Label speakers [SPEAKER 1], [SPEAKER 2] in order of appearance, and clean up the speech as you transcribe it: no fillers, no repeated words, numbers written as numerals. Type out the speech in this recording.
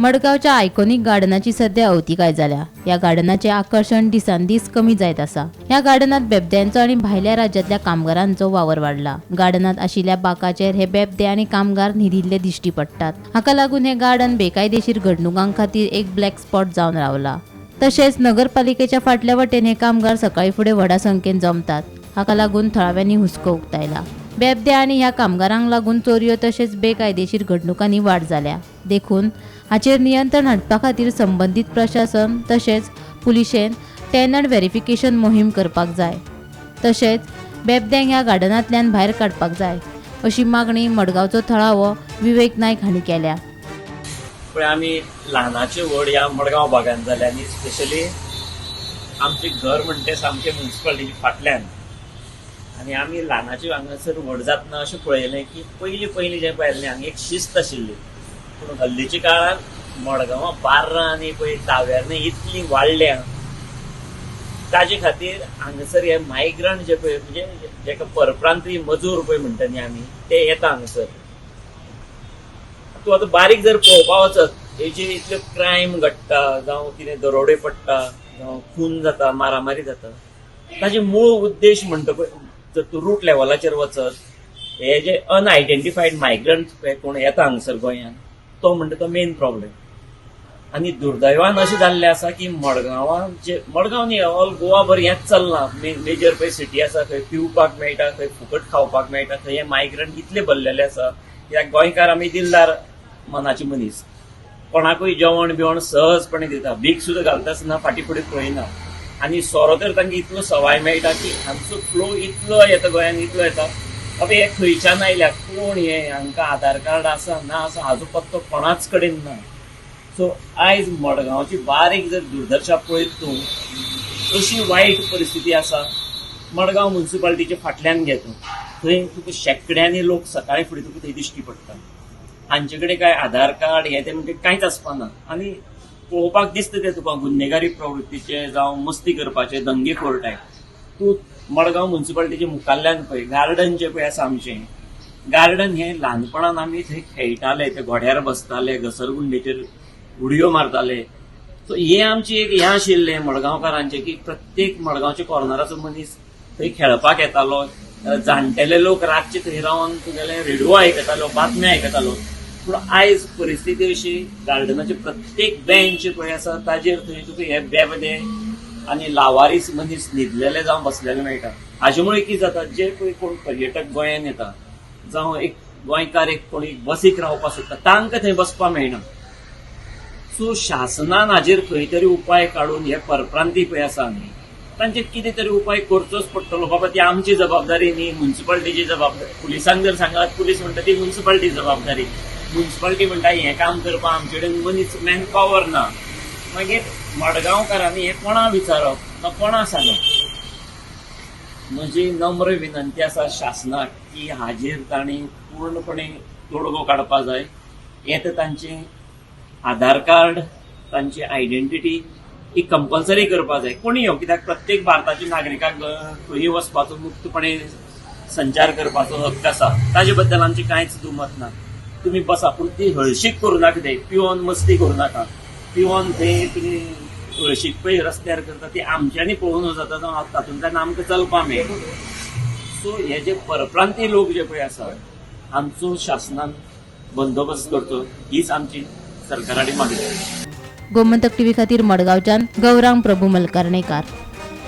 [SPEAKER 1] मडगांवच्या आयकॉनीक गार्डनाची सध्या अवतिकाय जाल्या. ह्या गार्डनाचें आकर्शण दिसान दीस कमी जायत आसा. ह्या गार्डनात बेबद्यांचो आनी भायल्या राज्यांतल्या कामगारांचो वावर वाडला. गार्डनात आशिल्ल्या बाकाचेर हे बेबदे आनी कामगार न्हिदिल्ले दिश्टी पडटात. हाका लागून हें गार्डन बेकायदेशीर घडणुकां खातीर एक ब्लॅक स्पॉट जावन रावला. तशेंच नगरपालिकेच्या फाटल्या वटेन हे कामगार सकाळी फुडें व्हडा संख्येन जमतात. हाका लागून थळाव्यांनी हुस्को उक्तायला. बेबदे आनी ह्या कामगारांक लागून चोरयो तशेंच बेकायदेशीर घडणुकांनी वाड जाल्या. देखून हाचेर नियंत्रण हाडपा खातीर संबंदीत प्रशासन तशेंच पुलिशेन टेनंट व्हेरिफिकेशन मोहीम करपाक जाय. तशेंच बेबद्यांक ह्या गार्डनांतल्यान भायर काडपाक जाय अशी मागणी मडगांवचो थळावो विवेक नायक हांणी केल्या.
[SPEAKER 2] पळय, आमी ल्हानाचे व्हड ह्या मडगांव भागान जाले आनी स्पेशली आमचें घर म्हणटे सामकें मुन्सिपालिटीच्या फाटल्यान. आनी आमी ल्हानाचे हांगासर व्हड जातना अशें पळयलें की पयलीं पयलीं जें पळयलें हांगा एक शिस्त आशिल्ली, पूण हल्लीच्या काळार मडगांवां बार्रां आनी पळय ताव्यारनां इतलीं वाडल्या, ताजे खातीर हांगासर हे मायग्रंट जे पळय, म्हणजे जेका परप्रांतीय मजूर पळय म्हणटा न्ही आमी, ते येता हांगासर. तूं आतां बारीक जर पळोवपा वचत, हेजे इतले क्रायम घडटा, जावं कितें दरोडे पडटा, जावं खून जाता, मारामारी जाता, ताजे मूळ उद्देश म्हणटा पळय, जर तूं रूट लेवलाचेर वचत, हे जे अनआयडेंटिफायड मायग्रंट पळय कोण येता हांगासर गोंयांत, तो म्हणटा तो मेन प्रॉब्लेम. आनी दुर्दैवान अशें जाल्लें आसा की मडगांवां जे, मडगांव न्ही, ऑल गोवा भर हेंच चल्लां. मेजर पळय सिटी आसा, थंय पिवपाक मेळटा, थंय फुकट खावपाक मेळटा, थंय हे मायग्रंट इतले भरलेले आसा. कित्याक गोंयकार आमी दिलदार मनाचे मनीस, कोणाकूय जेवण बिवण सहजपणे दिता, भीक सुद्दां घालता आसतना फाटीं फुडें पळयना. आनी सोरो तर तांकां इतलो सवाय मेळटा की हांचो फ्लो इतलो येता गोंयांत, इतलो येता. बाबा, हे खंयच्यान आयल्या, कोण हे, हांकां आधार कार्ड आसा ना आसा, हाजो पत्तो कोणाच कडेन ना. सो आयज मडगांवची बारीक जर दुर्दशा पळयत तूं, अशी वायट परिस्थिती आसा. मडगांव मुन्सिपालिटीच्या फाटल्यान घे तूं, थंय तुका शेंकड्यांनी लोक सकाळी फुडें तुका थंय दिश्टी पडटा. हांचे कडेन काय आधार कार्ड हे ते म्हणजे कांयच आसपाना आनी पळोवपाक दिसता ते तुका गुन्हेगारी प्रवृत्तीचे, जावं मस्ती करपाचे, दंगेखोर टायप. तूं मडगांव मुन्सिपालिटीच्या मुखाल्ल्यान पळय, गार्डन जे पळय आसा आमचें गार्डन, हें ल्हानपणान आमी थंय खेळटाले, ते घोड्यार बसताले, घसरगुंडेचेर उडयो मारताले. सो हें आमची एक हें आशिल्लें मडगांवकारांचें की प्रत्येक मडगांवच्या कॉर्नराचो मनीस थंय खेळपाक येतालो. जाणटेले लोक रातचे थंय रावन तुगेले रेडिओ आयकतालो, बातम्यो आयकतालो. पूण आयज परिस्थिती अशी, गार्डनाचे प्रत्येक बेंच पळय आसा ताजेर थंय तुका हे बेबदे आनी लावारीस मनीस न्हिदलेले जावं बसलेले मेळटा. हाजे मुळे कितें जाता, जे पळय कोण पर्यटक गोंयान येता, जावं एक गोंयकार एक कोण एक बसीक रावपाक सोदता, तांकां थंय बसपाक मेळना. सो शासनान हाजेर खंय तरी उपाय काडून हे परप्रांती पळय आसा न्ही, तांचेर कितें तरी उपाय करचोच पडटलो. बाबा, ती आमची जबाबदारी न्ही, मुन्सिपालिटीची जबाबदारी. पुलिसांक जर सांगात, पुलीस म्हणटा ती मुन्सिपालिटी जबाबदारी. मुन्सिपालिटी म्हणटा हें काम करपाक आमचे कडेन मनीस मॅन पावर ना. मागीर मडगांवकारांनी हें कोणा विचारप ना कोणा सांगप? म्हजी नम्र विनंती आसा शासनाक की हाजेर तांणी पूर्णपणे तोडगो काडपा जाय. हें तर तांचें आधार कार्ड, तांची आयडेंटिटी ही कंपल्सरी करपा जाय. कोणी येवं, कित्याक प्रत्येक भारताच्या नागरिकाक खंय वचपाचो, मुक्तपणे संचार करपाचो हक्क आसा. ताजे बद्दल आमचें कांयच दुमत ना. तुमी बसा, पूण ती हळशीक करूं नाका. ते पिवन मस्ती करूं नाका. पिवन थंय तुमी हळशीक पळय रस्त्यार करता, ती आमच्यांनी पळोवन जाता, जावं तातूंतल्यान आमकां चलपाक मेळटा. सो हे जे परप्रांतीय लोक जे पळय आसा, आमचो शासनान बंदोबस्त करचो हीच आमची सरकारा कडेन मागणी.
[SPEAKER 1] गोमंतक टीव्ही खातीर मडगांवच्यान गौरांग प्रभू मलकारणेकार.